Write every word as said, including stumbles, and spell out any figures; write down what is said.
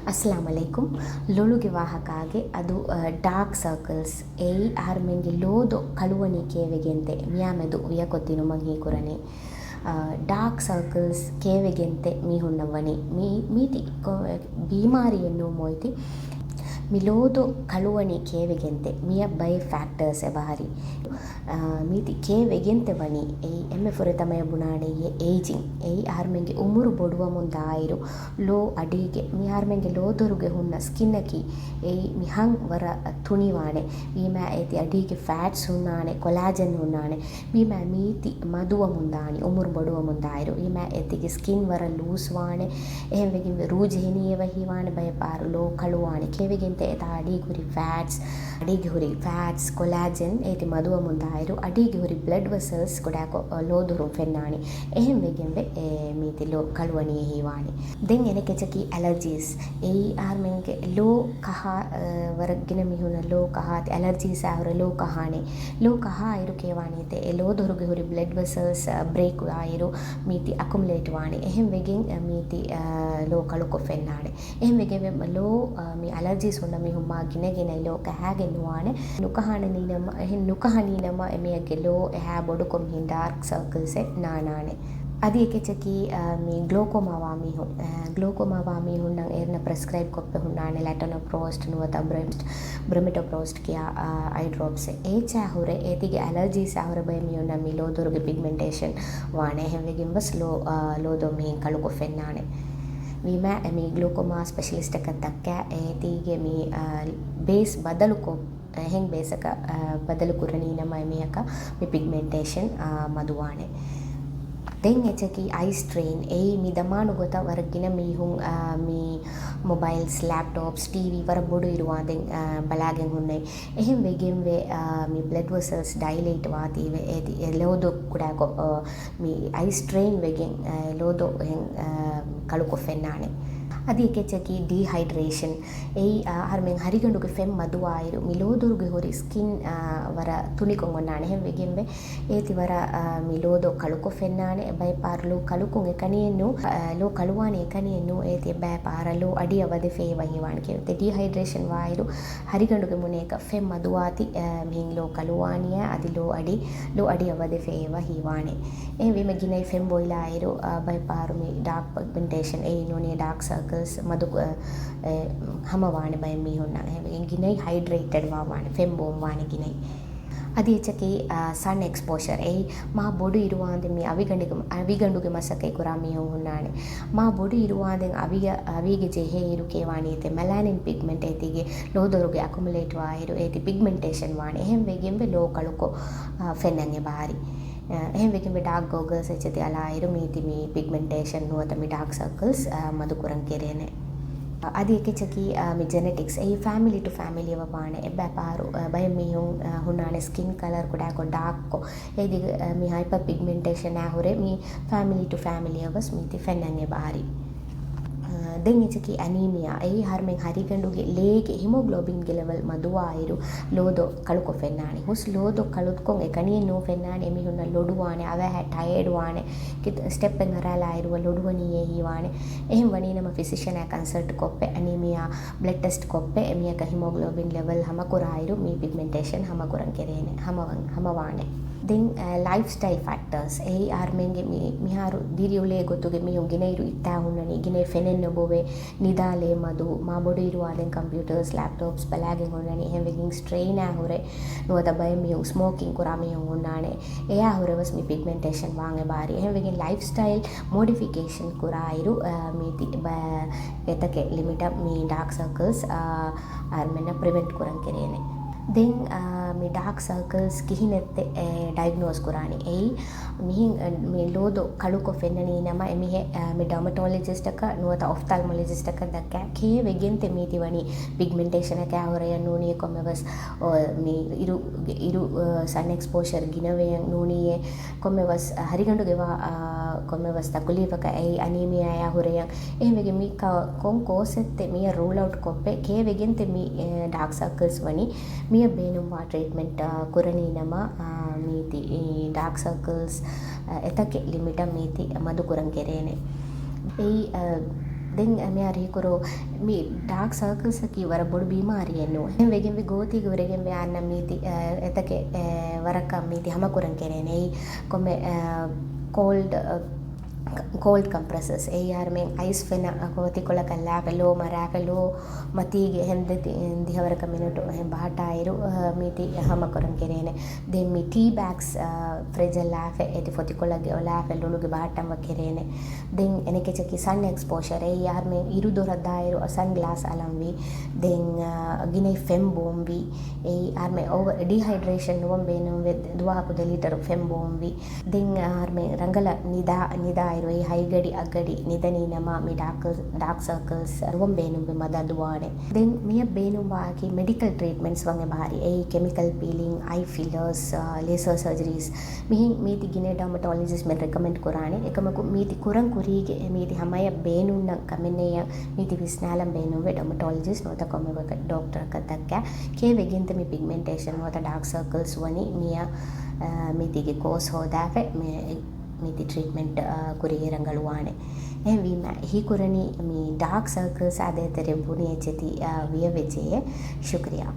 އައްސަލާމު ޢަލައިކުމް. ލޮޅުގެ ވާހަކާގެ އަދު، އަ، ޑާކް ސަރކަލްސް، އެއީ އަހަރުމެންގެ ލޯދޮ ކަޅުވަނީ ކޭވެގެންތެ މިޔާމެދު ވިޔަކޮށްދިނުމަށް ހީކުރަނީ. އަ، ޑާކް ސަރކަލްސް ކޭވެގެންތެ މީހުންނަށް ވަނީ މީ-، މީތި ކޮ-، ބީމާރީއެއް ނޫން މޮޔަތި. މި ލޯދޮ ކަޅުވަނީ ކޭވެގެންތެ މިޔަށް ބައެއް ފެކްޓާސް އެބަހަރި. އާ، މީތި ކޭވެގެންތެ ވަނީ އެއީ އެންމެ ފުރަތަމަޔަށް ބުނާނެ އޭޖިން. އެއީ އަހަރުމެންގެ އުމުރު ބޮޑުވަމުން ދާއިރު ލޯ އަޑީގެ މި އަހަރުމެންގެ ލޯދޮރުގެ ހުންނަ ސްކިންއަކީ އެއީ މި ހަން ވަރަށް ތުނިވާނެ. ވީމާ އޭތި އަޑީގެ ފެޓްސް ހުންނާނެ، ކޮލާޖެން ހުންނާނެ. ވީމާ މީތި މަދުވަމުން ދާނީ، އުމުރު ބޮޑުވަމުން ދާއިރު. ވީމާ އޭތިގެ ސްކިން ވަރަށް ލޫސް ވާނެ. އެހެންވެގެން ވެ ރޫޖެހިނީ އެބަ ހީވާނެ، ބައެއް ފަހަރު ލޯ ކަޅުވާނެ. ކޭވެގެންތެ އެތާ އަޑީގެ ހުރި ފެޓްސް، އަޑީގެ ހުރި ފެޓްސް، ކޮލާޖެން އޭތި މަދުވަމުން ދާއިރު، އަޑީގެ ހުރި ބްލަޑް ވެސަލްސް ކުޑަކޮށް، އަ، ލޯދޮރުން ފެންނާނެ. އެހެންވެގެން ވެ، އެ، މީތި ލޯ ކަޅުވަނީ ހީވާނެ. ދެން އެނެކެޗަކީ އެލަރޖީސް. އެއީ އަހަރުމެންގެ ލޯ ކަހާ، އަ، ވަރަށް ގިނަ މީހުންނަށް ލޯ ކަހާ، އެލަރޖީސް އާ ހުރެ ލޯ ކަހާނެ. ލޯ ކަހާ އިރު ކޭވާނީތެ އެ ލޯދޮރުގެ ހުރި ބްލަޑް ވެސަލްސް، އަ، ބްރޭކް ވާއިރު މީތި އަކުމުލޭޓް ވާނެ. އެހެން ވެގެން، އަ، މީތި، އަ، ލޯ ކަޅުކޮށް ފެންނާނެ. އެހެން ވެގެން ވެ ލޯ، އަ، މި އެލަރޖީސް ހުންނަ މީހުން މާ ގިނަ ގިނައި ލޯ ކަހާގެން ނުވާނެ. ނުކަހަނީ ނަމަ، އެހެން ނުކަހަނީ ނަމަ އެމީހެއްގެ ލޯ އެހާ ބޮޑުކޮށް މިހެން ޑާރކް ސަރކަލްސްއެއް ނާނާނެ. އަދި އެކެއްޗަކީ، އަ، މި ގްލޯކޯމާ ވާ މީހުން، އަ، ގްލޯކޯމާ ވާ މީހުންނަށް އޭރުނަށް ޕްރެސްކްރައިބް ކޮށްފަ ހުންނާނެ ލެޓޮނޮޕްރޯސްޓް ނުވަތަ ބްރެމް-، ބްރެމެޓޮޕްރޯސްޓް ކިޔާ، އަ، އައި ޑްރޮޕްސް. އޭޗާ ހުރެ އޭތީގެ އެލަރޖީސް އާ ހުރެ ބައެއް މީހުންނަށް މި ލޯދޮރުގެ ޕިގްމެންޓޭޝަން ވާނެ. އެހެންވެގެން ވެސް ލޯ، އަ، ލޯދޮ މިހެން ކަޅުކޮށް ފެންނާނެ. ވީމާ އެ މި ގްލޫކޯމާ ސްޕެޝަލިސްޓަކަށް ދައްކާ އޭތީގެ މި، އަ، ބޭސް ބަދަލުކޮށް، އެހެން ބޭސަކަށް، އަ، ބަދަލު ކުރަނީ ނަމަ އެމީހަކަށް މި ޕިގްމެންޓޭޝަން، އަ، މަދުވާނެ. ދެން އެއްޗަކީ އައި ސްޓްރެއިން. އެއީ މި ދަމާނު ގޮތަށް ވަރަށް ގިނަ މީހުން، އަ، މި މޮބައިލްސް، ލެޕްޓޮޕްސް، ޓީވީ ވަރަށް ބޮޑު އިރު ވާންދެން، އަ، ބަލާގެން ހުންނައި. އެހެން ވެގެންވެ، އާ، މި ބްލަޑް ވެސަލްސް ޑައިލޭޓް ވާތީވެ އޭތި އެ ލޯދޮ ކުޑަކޮށް، އާ، މި އައި ސްޓްރެއިން ވެގެން، އާ، ލޯދޮ އެހެން، އާ، ކަޅުކޮށް ފެންނާނެ. އަދި އެކެއްޗަކީ ޑީހައިޑްރޭޝަން. އެއީ، އާ، އަހަރުމެން ހަރިގަނޑުގެ ފެން މަދުވާއިރު މި ލޯދޮރުގެ ހުރި ސްކިން، އާ، ވަރަށް ތުނިކޮށް އޮންނާނެ. އެހެން ވެގެންވެ އޭތި ވަރަށް، އާ، މި ލޯދޮ ކަޅުކޮށް ފެންނާނެ. ބައެއް ފަހަރު ލޯ ކަޅުކޮށް އެކަނިއެއް ނޫ، އާ، ލޯ ކަޅުވާނެ އެކަނިއެއް ނޫ. އޭތި ބައެއް ފަހަރަށް ލޯ އަޑިއަށް ވަދެފައި އެބަ ހީވާނެ. ކެ-، ތެ ޑީހައިޑްރޭޝަން ވާއިރު ހަރިގަނޑުގެ މުނޭކަށް ފެން މަދުވާތި، އާ، މިހެން ލޯ ކަޅުވާނިޔާ އަދި ލޯ އަޑި، ލޯ އަޑިއަށް ވަދެފައި އެބަ ހީވާނެ. އެހެންވީމަ ގިނައި ފެން ބޮއިލާއިރު، އާ، ބައެއް ފަހަރު މި ޑާކް ޕިގްމެންޓޭޝަން އެއީ ނޫނީ ޑާކް ސަރކަލްސް މަދު، އާ، އެ، ހަމަވާނެ ބައެއް މީހުންނަށް. އެހެންވެގެން ގިނައި ހައިޑްރޭޓެޑް ވާވާނެ، ފެން ބޯންވާނެ ގިނައި. އަދި އެއްޗަކީ، އާ، ސަން އެކްސްޕޯޝަރ. އެއީ މާ ބޮޑު އިރުވާންދެން މި އަވިގަނޑުގެ، އަވިގަނޑުގެ މަސައްކަތް ކުރާ މީހުން ހުންނާނެ. މާ ބޮޑު އިރުވާންދެން އަވިއަށް، އަވީގެ ޖެހޭ އިރު ކޭވާނީ ތެ މެލާނިން ޕިގްމެންޓް އޭތީގެ ލޯދޮރުގެ އަކުމުލޭޓް ވާއިރު އޭތި ޕިގްމެންޓޭޝަން ވާނެ. އެހެން ވެގެންވެ ލޯ ކަޅުކޮށް، އާ، ފެންނަން އެބަހަރި. އެހެން ވެގެންވެ ޑާކް ގޯގަލްސް އެއްޗެތި އަޅާއިރު މީތި މި ޕިގްމެންޓޭޝަން ނުވަތަ މި ޑާކް ސަރކަލްސް، އާ، މަދުކުރަން ކެރޭނެ. އަދި އެކެއްޗަކީ، އާ، މި ޖެނެޓިކްސް އެއީ ފެމިލީ ޓު ފެމިލީ އެބަ ވާނެ. އެއްބައި ފަހަރު، އާ، ބައެއް މީހުން، އާ، ހުންނާނެ ސްކިން ކަލަރ ކުޑަކޮށް ޑާކްކޮށް. އޭދި، އާ، މި ހައިޕަ ޕިގްމެންޓޭޝަން އާ ހުރެ މި ފެމިލީ ޓު ފެމިލީ އަށް ވެސް މީތި ފެންނަން އެބަހަރި. އާ، ދެން އެއްޗަކީ އަނީމިއާ. އެއީ އަހަރުމެން ހަރިގަނޑުގެ ލޭގެ ހިމޮގްލޯބިންގެ ލެވެލް މަދުވާއިރު ލޯދޮ ކަޅުކޮށް ފެންނާނެ. ހުސް ލޯދޮ ކަޅުކޮށް އެކަނިއެއް ނޫ ފެންނާނެ. އެމީހުންނަށް ލޮޑުވާނެ، އަވަހަށް ޓަޔަޑް ވާނެ، ކިތަ-، ސްޓެޕެއް އަރާލާއިރު ލޮޑުވަނީ އެ ހީވާނެ. އެހެން ވަނީ ނަމަ ފިޒިޝަނާ ކަންސަލްޓް ކޮށްފަ އަނީމިއާ ބްލަޑް ޓެސްޓް ކޮށްފަ އެމީހަކަށް ހިމޮގްލޯބިން ލެވެލް ހަމަކުރާއިރު މި ޕިގްމެންޓޭޝަން ހަމަކުރަން ކެރޭނެ، ހަމަވަން، ހަމަވާނެ. ދެން، އަ، ލައިފް ސްޓައިލް ފެކްޓާސް. އެއީ އަހަރުމެންގެ މި-، މިހާރު ދިރިއުޅޭ ގޮތުގެ މީހުން ގިނައިރު އިއްތާ ހުންނަނީ، ގިނައި ފެނެއް ނުބޮވޭ، ނިދާ ލޭ މަދު، މާ ބޮޑު އިރުވާދެން ކަމްޕިއުޓާސް، ލެޕްޓޮޕްސް ބަލާގެން ހުންނަނީ. އެހެންވެގެން ސްޓްރެއިން އާ ހުރެ ނުވަތަ ބައެއް މީހުން ސްމޯކިން ކުރާ މީހުން ހުންނާނެ. އެއާ ހުރެވެސް މި ޕިގްމެންޓޭޝަން ވާން އެބަހަރި. އެހެންވެގެން ލައިފް ސްޓައިލް މޮޑިފިކޭޝަން ކުރާއިރު، އަ، މީތި ބަ-، އެތަކެއް ލިމިޓަށް މި ޑާކް ސަރކަލްސް، އަ، އަހަރުމެންނަށް ޕްރިވެންޓް ކުރަން ކެރޭނެ. ދެން، އަ، މި ޑާކް ސަރކަލްސް ކިހިނެއްތެ، އެ، ޑައިގްނޯސް ކުރާނީ؟ އެއީ މިހިން، އަ، މި ލޯދޮ ކަޅުކޮށް ފެންނަނީ ނަމަ އެމީހެއް، އަ، މި ޑާމަޓޯލޮޖިސްޓަކަށް ނުވަތަ އޮފްތާލްމޮލޮޖިސްޓަކަށް ދައްކާ ކޭ ވެގެންތެ މީތި ވަނީ ޕިގްމެންޓޭޝަނަކާ ހުރެޔަށް ނޫނީ ކޮންމެވެސް، އޮ، މި އިރު، އިރު، އަ، ސަން އެކްސްޕޯޝަރ ގިނަވެޔަށް ނޫނީއޭ ކޮންމެވެސް، އަ، ހަރިގަނޑުގެ ވާ، އާ، ކޮންމެވެސް ތަކުލީފަކަށް އެއީ އަނީމިއާއާ ހުރެޔަށް. އެހެންވެގެން މި ކަ-، ކޮން ކޯސްއެއްތެ މިއަށް ރޫލް އައުޓް ކޮށްފަ ކޭ ވެގެންތެ މި، އެ، ޑާކް ސަރކަލްސް ވަނީ މިއަށް ބޭނުންވާ ޓްރީޓްމެންޓް، އާ، ކުރަނީ ނަމަ، އާ، މީތި، އެ، ޑާކް ސަރކަލްސް، އާ، އެތަކެއް ލިމިޓަށް މީތި މަދުކުރަން ކެރޭނެ. އެއީ، އާ، ދެން މިހާރު ހީކުރު މި ޑާކް ސާކްލްސް އަކީ ވަރަށް ބޮޑު ބީމާރިއެއް ނޫން. އެހެން ވެގެން ވި ގޯތީގެ ހުރެގެން ވި އާންނަ މީތި، އެ، އެތަކެއް، އެ، ވަރަކަށް މީތި ހަމަކުރަން ކެރޭނެ. އެއީ ކޮންމެ، އެ، ކޯލްޑް، އެ، ކޯލްޑް ކަމްޕްރެސަސް. އެއީ އަހަރުމެން އައިސް ފެނަށް އަ، ފޮތިކޮޅަކަށް ލާފަ ލޯ މަރާފަ ލޯ މަތީގެ އެހެން ދެތި، ދިހަވަރަކަށް މިނެޓު އެހެން ބަހައްޓާއިރު، އަ، މީތި ހަމަކުރަން ކެރޭނެ. ދެން މި ޓީ ބޭގްސް، އަ، ފްރިޖަށް ލާފަ އޭތި ފޮތިކޮޅަށް ގެއޮލާފަ ލޮލުގެ ބަހައްޓަން ވަ ކެރޭނެ. ދެން އެނެކެޗަކީ ސަން އެކްސްޕޯޝަރ. އެއީ އަހަރުމެން އިރު ދޮރަށް ދާއިރު ސަން ގްލާސް އަލަންވީ. ދެން، އަ، ގިނައި ފެން ބޯންވީ. އެއީ އަހަރުމެން އޯވަރ ޑީހައިޑްރޭޝަން ނުވަން ބޭނުންވެ ދުވަހަކު ދެ ލީޓަރު ފެން ބޯންވީ. ދެން އަހަރުމެން ރަނގަޅަށް ނިދާ، ނިދާއިރު އެއީ ހަތް ގަޑި އަށް ގަޑި ނިދަނީ ނަމަ މި ޑާކް، ޑާކް ސާކްލްސް ނުވަން ބޭނުންވެ މަދަދުވާނެ. ދެން މިއަށް ބޭނުންވާއަކީ މެޑިކަލް ޓްރީޓްމެންޓްސް ވަން އެބަހަރީ. އެއީ ކެމިކަލް ޕީލިން، އައި ފިލަރސް، އާ، ލޭސަރ ސަރޖަރީސް. މިހެން މީތި ގިނަ ޑާމަޓޯލޮޖިސްޓްމެން ރެކަމެންޑް ކުރާނެ. އެކަމަކު މީތި ކުރަން ކުރީގެ މީތި ހަމަޔަށް ބޭނުންނަށް ކަމެއް ނެތްޔާ މީތި ވިސްނާލަން ބޭނުންވެ ޑާމަޓޯލޮޖިސްޓް ނުވަތަ ކޮންމެ ވަކި ޑޮކްޓަރަކަށް ދައްކާ. ކޭ ވެގެންތަ މި ޕިގްމެންޓޭޝަން ނުވަތަ ޑާކް ސާކްލްސް ވަނީ މިއަށް، އާ، މީތިގެ ކޯސް ހޯދާފަ މި މީތި ޓްރީޓްމެންޓް، އާ، ކުރީގެ ރަނގަޅުވާނެ. އެހެންވީމަ ހީކުރަނީ މި ޑާކް ސާކްލްސް އާ ދޭތެރެ ބުނި އެއްޗެތި، އާ، ވިޔަ ވެއްޖެޔޭ. ޝުކްރިޔާ.